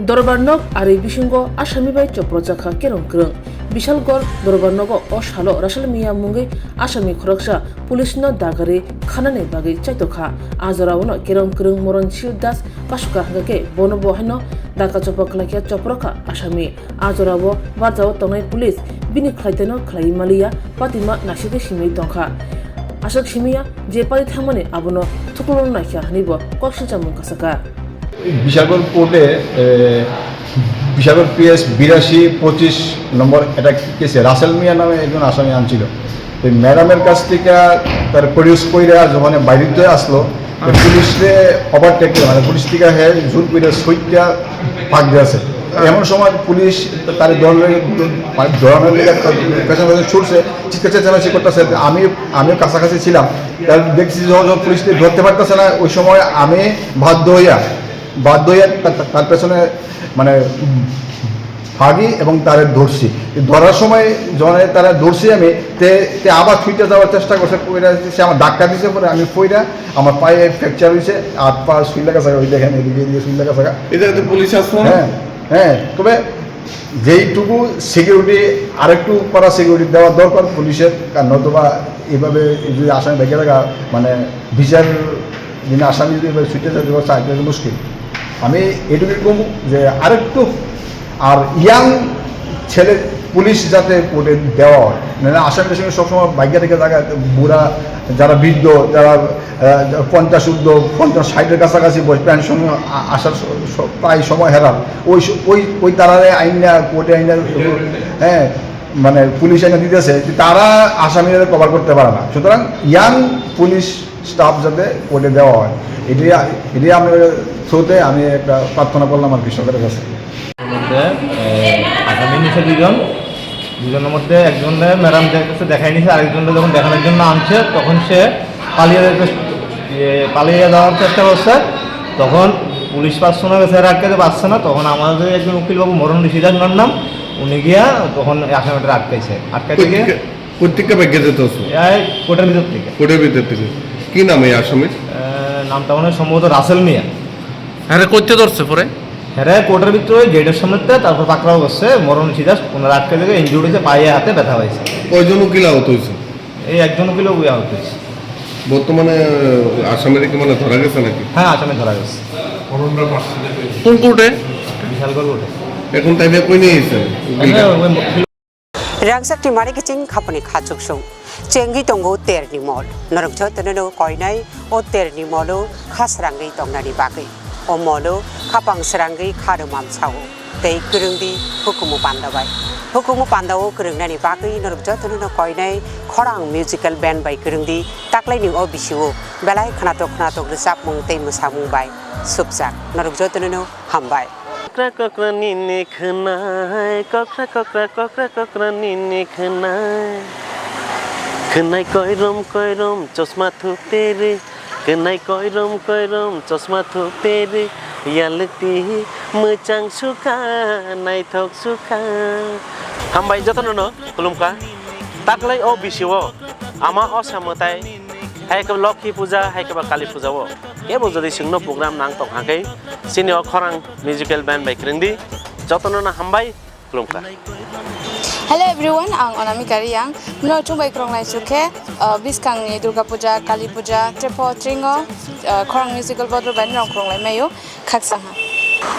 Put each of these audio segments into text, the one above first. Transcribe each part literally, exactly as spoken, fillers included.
Dorbar nok ari bisingo asami bai chopro chakha kerong kwrwng. Bishalgarh Dorbar nogo o salo Rasal Miya mungwi asami khoroksa police no dagari khanani bagwi chaitokha. A jorao no kerong kwrwng Moronsil Das kasukha hwnkhe bono bo haino daga chopa khlaikha chopro kha asami. A jorao barjao tongnai police bini khlaitano khlaiwi maliya, patima naisingwi simi tongkha. Aswk simiya je pari thangmani abono thuklokno naikha hwnwi bo kok silchamung kasakha. Bishalgarh কোর্টে, এ, বিশালগড় পিএস বিরাশি পঁচিশ নম্বর একটা কেসে রাসেল মিয়া নামে একজন আসামি আনছিল। তো ম্যাডামের কাছ থেকে তার প্রডিউস কইরা যখন বাইরে আসলো, তো পুলিশে ওভারটেক করে, মানে, পুলিশ থেকে হে জোর করে সইটা ফাঁক দিয়েছে। এমন সময় পুলিশ তার দলের, মানে, দৌড়ানোর লেগে তার পেছনে পেছনে ছুটছে, চিৎকার চেঁচামেচি করতেছে। আমি, আমিও কাছাকাছি ছিলাম। তার দেখছি যখন, যখন পুলিশকে ধরতে পারতেছে না, ওই সময় আমি বাধ্য হইয়া, বাধ্য হইয়া তা-, তা-, তার পেছনে, মানে, ভাগি এবং তারে ধরছি। ধরার সময় যখন তারা ধরছি আমি, তে, তে আবার ছুটে যাওয়ার চেষ্টা করছে, কইরা সে আমার ধাক্কা দিছে, পরে আমি পইরা আমার পায়ে ফ্র্যাকচার হইছে, হাত পা সুই লাগা থাকে, ওই দেখেন এদিকে এদিকে সুই লাগা থাকে। এই জায়গাতে পুলিশ আসলো না? হ্যাঁ, হ্যাঁ, তবে যেইটুকু সিকিউরিটি, আরেকটু কড়া সিকিউরিটি দেওয়া দরকার পুলিশের, কারণ নতুবা এইভাবে যদি আসামি বেঁকে থাকা, মানে, বিচার দিনে আসামি যদি এভাবে ছুটে যায়, তাহলে চাইতে মুশকিল। আমি এটুকুই কম যে আরেকটু আর ইয়াং ছেলে পুলিশ যাতে কোর্টে দেওয়া হয়, মানে, আসামি টাসামি সবসময় বাইকে রেখে জায়গায় বুড়া, যারা বৃদ্ধ, যারা, আহ, পঞ্চাশ ঊর্ধ্ব, পঞ্চাশ ষাটের কাছাকাছি বয়স, পেনশন আ-, আসার স-, স-, প্রায় সময় হেরান, ওই স-, ওই, ওই তারারে আইন না, কোর্টে আইন না, হ্যাঁ, মানে, পুলিশ আইন দিতেছে, তারা আসামিদের কভার করতে পারে না। সুতরাং ইয়াং পুলিশ স্টাফ যাতে কোর্টে দেওয়া হয়, এটাই, এটাই আমরা থ্রুতে আমি একটা প্রার্থনা করলাম আর কি সরকারের কাছে। মধ্যে, এ, আসামি নিছে দুজন, দুজনের মধ্যে একজনের ম্যাডাম কাছে দেখাই নিছে, আরেকজনকে যখন দেখানোর জন্য আনছে, তখন সে পালিয়ে যেতে, এ, পালিয়ে যাওয়ার চেষ্টা করছে। তখন পুলিশ পার্সোনাল গেছে, এরা আটকাতে পারছে না। তখন আমাদের একজন উকিল বাবু, মরণ ঋষি দাস ওনার নাম, উনি গিয়া তখন এই আসামিটা আটকাইছে। আটকাইতে গিয়ে প্রত্যেকটা ব্যাগে যেতে হচ্ছে। এই কোর্টের ভিতর থেকে। কোর্টের ভিতর থেকে। কি নাম এই আসামির? এ, নামটা মনে হয় সম্ভবত রাসেল মিয়া। আরে, করতে ধরছে পরে? হ্যাঁ, কোর্টের ভিতরে ওই গেটের সামনে, তারপর পাকড়াও করছে, মরণ সিধা ওনারা আটকে থেকে ইনজুর্ড হয়েছে, পায়ে হাতে ব্যথা হয়েছে। কয়জন উকিল আহত হয়েছে? এই একজন উকিল ওই আহত হয়েছে। বর্তমানে, আহ, আসামিরা কি মানে ধরা গেছে নাকি? হ্যাঁ, আসামি ধরা গেছে। কোন কোর্টে? বিশালগড় কোর্টে। এখন তাইলে কই নিয়ে গেছেন উকিলটা? হ্যাঁ, ওই Rangchakni mari kiching khapani khachuksung. Chengwi tongo terni mol. Norok jotono no koinai o terni molo kha srangwi tongnani bagwi. O molo khapang srangwi kha rwmam sao. Tei kwrwngdi hukumu panda bai. Hukumu panda o kwrwngnani bagwi norok jotono no koinai khorang musical band bai kwrwngdi taklaini o bisio belai khnatok khnatok rwchapmung tei mwsamung bai supjak. Norok jotono no hambai. Kokra kokra nini khwnai, kokra kokra kokra kokra nini khwnai. Khwnai koirom koirom chosma thuperi, khwnai koirom koirom chosma thuperi, yalukti mwchang sukha, naithok sukha. Hambai jotono no khulumkha. Taklai o bisio ama osa mwtai, hai khe Lokhi puja, hai khe ba Kali puja o. Kebo jodi chwngno program nang tong hakhe, chini o khorang musical band bai kwrwngdi, jotono no hambai, khulumkha. Hello everyone, ang Anamika Reang. Mino chumbai khorang lai chukhe, uh, biskang ni Durga Puja, Kali Puja, trepo tringo, uh, khorang musical bodol bai mino khorang lai mayo, khaksa ha.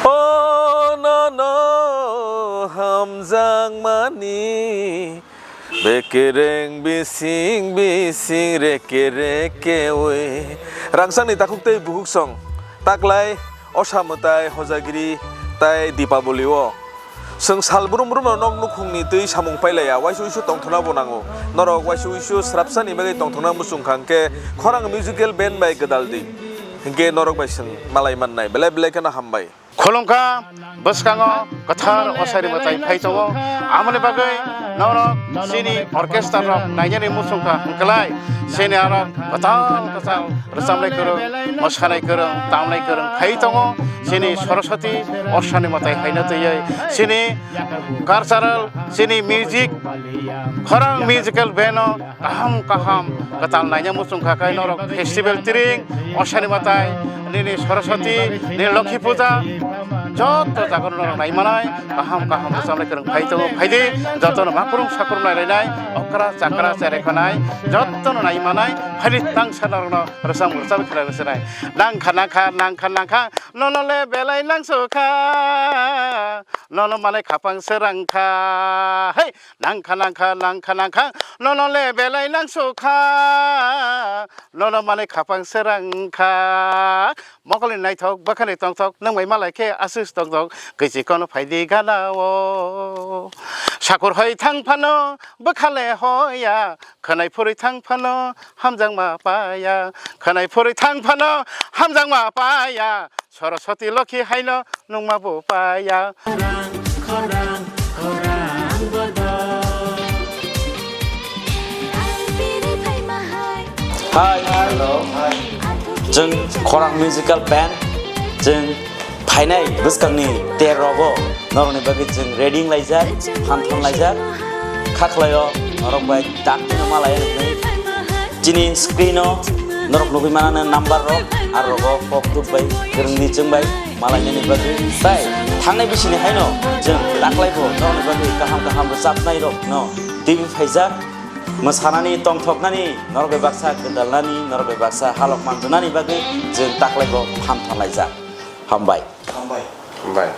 Oh no no, hamjak mani. Bekereng bising bising reke reke oi. Rangsangni takhuk tei bukhuk song. Taklai, osa mwtai, hojagiri, tai Dipaboli o. Chwng sal brum brum no nok nukhung ni twi samung pailaiya, waisa uisu tongthokna bo nango. Norok waisa uisu srapsa ni bagwi tongthokna muchung kha hwnkhe khorang musical band bai gwdal di. Hwnkhe norok bai chwng malai mannai. Belai belai kheno hambai. Khulumkha, bwskango kwthar osari mwtai phai tongo. Amoni bagwi norok chini orchestra rok nainani muchungkha hwnkhlai, chini aro kwtal kwtal rwchapnai kwrwng, mwsanai kwrwng, tamnai kwrwng phai tongo. Chini Saraswati osani mwtai haino twiwi chini cultural, chini music, khorang musical band o kaham kaham kwtal naina muchung kha khe norok festival tring, osani mwtai, Nini Saraswati, nini Lokhi Puja, joto jaga rok nai manai, kaham kaham rwchapnai kwrwng phai tongo, phai di, joto no makrung sakrung nai lainai, okra chakra cherai khanai, joto no nai manai, phai di tang sana rok no rwchap rwchap khlai rwchapnai. Nangkha nangkha nangkha nangkha, nono le belai nangsukha, nono manai khapang srangkha, hey, nangkha nangkha nangkha nangkha, nono le belai nangsukha, nono manai khapang srangkha. Mokolni naithok, bwkhani tongthok, nwng bai malai khe aswk tongthok, kwichi kono phai di gana o. Sakur hoi thang phano, bwkha le hoya, khwnai phurwi thang phano, hamjakma paya, khwnai phurwi thang phano, hamjakma paya, Saraswati Lokhi haino nungma bo paya. Khorang, khorang, khorang bodo. Hi, hello. Chwng Khorang Musical Band, chwng phainai bwskangni ter rogo norokni bagwi chwng ready wnglaijak, phan thanlaijak. Kha khlaio norok bai dakti malai hwnwi. Chini screen o norok nugwi manana number rok, aro rogo kok duk bai, kwrwngni chwng bai malainani bagwi. Tai thangnai bisini haino chwng taklaibo norokni bagwi kaham kaham rwchapnai rok no twi phaijak. Mwsanani, tongthoknani, norok bai baksa gwdalnani, norok bai baksa halok manjwnani bagwi chwng taklaibo phan thanlaijak. Hambai. Hambai. Hambai.